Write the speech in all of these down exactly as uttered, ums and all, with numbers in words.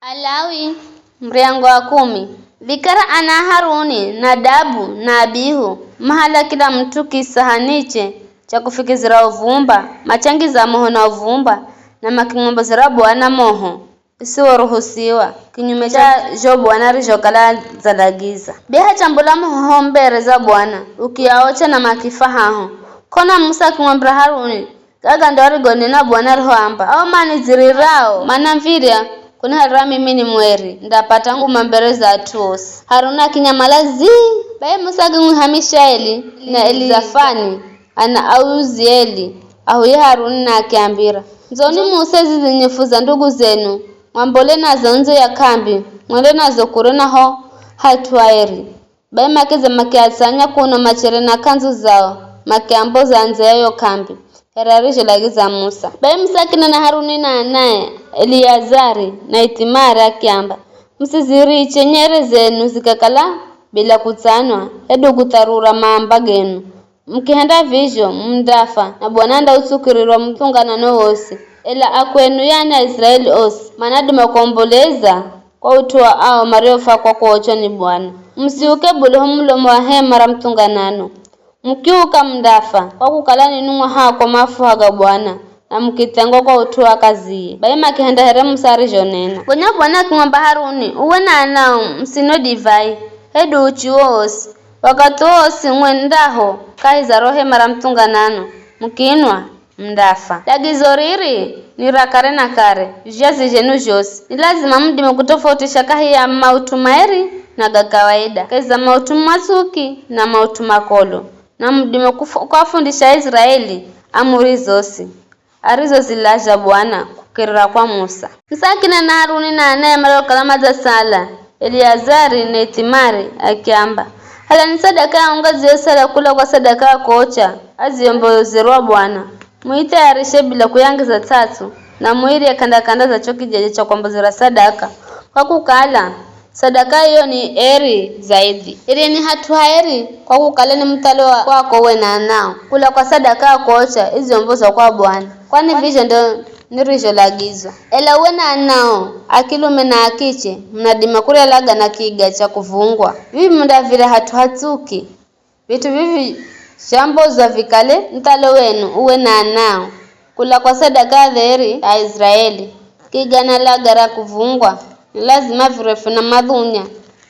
Alawi, muryango wa kumi. Vikara ana a Haruni, Nadabu na Abihu, mahala kila mut'u kisahaniche cha kufikizira uvumba, machangiza moho na uvumba, na makimwombozera Bwana moho usiworuhusiwa, kinyume cha zho Bwana arizhokala adzalagiza. Be hachambula moho ho mbere za Bwana, ukiaocha na makifa haho. K'ona Musa akimwambira Haruni, Gaga ndo arigonena Bwana arihoamba, ao manidzirirao manamvirya kunihalira mimi ni mweri, ndapata nguma mbere za at'u osi. Haruni akinyamala zii. Bai Musa akimwiha Mishaeli na Elizafani ana a Uzieli ahuye Haruni na akiambira, Ndzoni muuse zizi nyefu za ndugu zenu, mwambole nazo ndze ya k'ambi, mwende nazo kure na ho hat'u haeri. Bai makidza makiatsanya kuno machere na k'andzu zao, makiamboza ndze ya yo k'ambi, here arizholagiza Musa. Bai Musa akinena Haruni na anae Eliazari na Ithimari akiamba, Musiziriche nyere zenu zikakala bila kutsanwa, hedu kutharura maamba genu. Mukihenda vizho, mundafa, na Bwana andautsukirira muthunganano wosi. Ela akwenu, yani Aiziraeli osi, manadima kuomboleza kwa ut'u wa ao mariofwa kwa kuochwa ni Bwana. Musiuke bule ho mulomo wa hema ra muthunganano. Mukiuka mundafa, kwa kukala ninwi mwahaakwa mafuha ga Bwana, na mukitsengwa kwa ut'u wa kaziye. Bai makihenda here Musa arizhonena. Gonya Bwana akimwamba Haruni, Uwe na anao, musinwe divai, hedu uchi wowosi. Wakathi wowosi mwendaho kahi za ro hema ra muthunganano, mukinwa, mundafa. Lagizo riri ni ra kare na kare, vizhazi zhenu zhosi. Ni lazima mudime kutofautisha kahi ya maut'u maeri na ga kawaida, kahi za maut'u matsuki na maut'u makolo, na mudime kuf- kuwafundisha Aiziraeli amuri zosi arizozilazha Bwana kukirira kwa Musa. Musa akinena Haruni na anae mariokala madzasala, Eliazari na Ithimari, akiamba, Halani sadaka ya unga ziyosala kula kwa sadaka ya kuocha aziyombozerwa Bwana. Muithayarishe bila kuyangiza ts'ats'u, na muirye k'anda-k'anda za cho kijeje cha kuombozera sadaka, kwa kukala, sadaka iyo ni eri zaidhi. Iryeni hat'u haeri, kwa kukala ni muthalo wa kwako uwe na anao, kula kwa sadaka ya kuocha iziombozwa kwa Bwana, kwani vizho ndo nirizholagizwa. Ela uwe na anao, a kilume na a kiche, munadima kurya laga na kiga cha kuvungwa. Vivi mundav̱irya hat'u hatsuki. Vit'u vivi zhambozwa vikale muthalo wenu uwe na anao. Kula kwa sadaka ya dheri ya Aiziraeli, kiga na laga ra kuvungwa, ni lazima virefwe na madhunya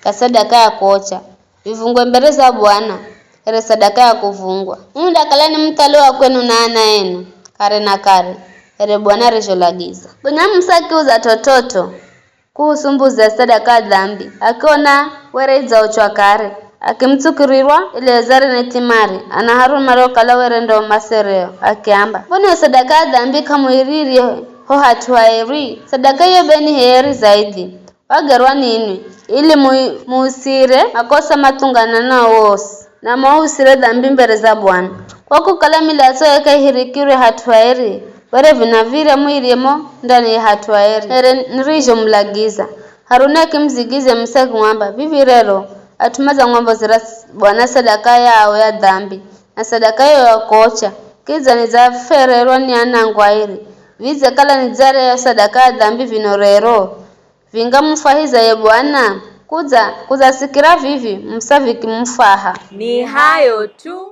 ga sadaka ya kuocha, vivungwe mbere za Bwana, here sadaka ya kuvungwa. Uu undakala ni muthalo wa kwenu na ana enu, kare na kare, here Bwana arizholagiza. Gonya Musa akiuza t'ot'ot'o, kuhusu mbuzi ya sadaka ya dhambi, akiona were idzaochwa kare. Akimutsukirirwa Eleazari na Ithimari, ana Haruni mariokala were ndo masereo, akiamba, Mbona yo sadaka ya dhambi k'amuirirye ho hat'u haeri? Sadaka iyo be ni heri zaidhi, wagerwa ninwi, ili mui- muusire makosa mathungananao wosi, na muusire dhambi mbere za Bwana. Kwa kukala milatso yeka ihirikirwe hat'u haeri, were vinav̱irya muirye mo ndani ya hat'u haeri, here nirizhomulagiza. Haruni akimudzigidzya Musa akimwamba, Vivi rero, at'u madzamwombozera Bwana sadaka yao ya dhambi, na sadaka iyo ya kuocha, kidza nidzafererwa ni anangu airi. Vidze kala nidzarya yo sadaka ya dhambi vino rero, vingamufwahiza ye Bwana? Kudza kudzasikira vivi, Musa vikimufwaha. Ni hayo tu.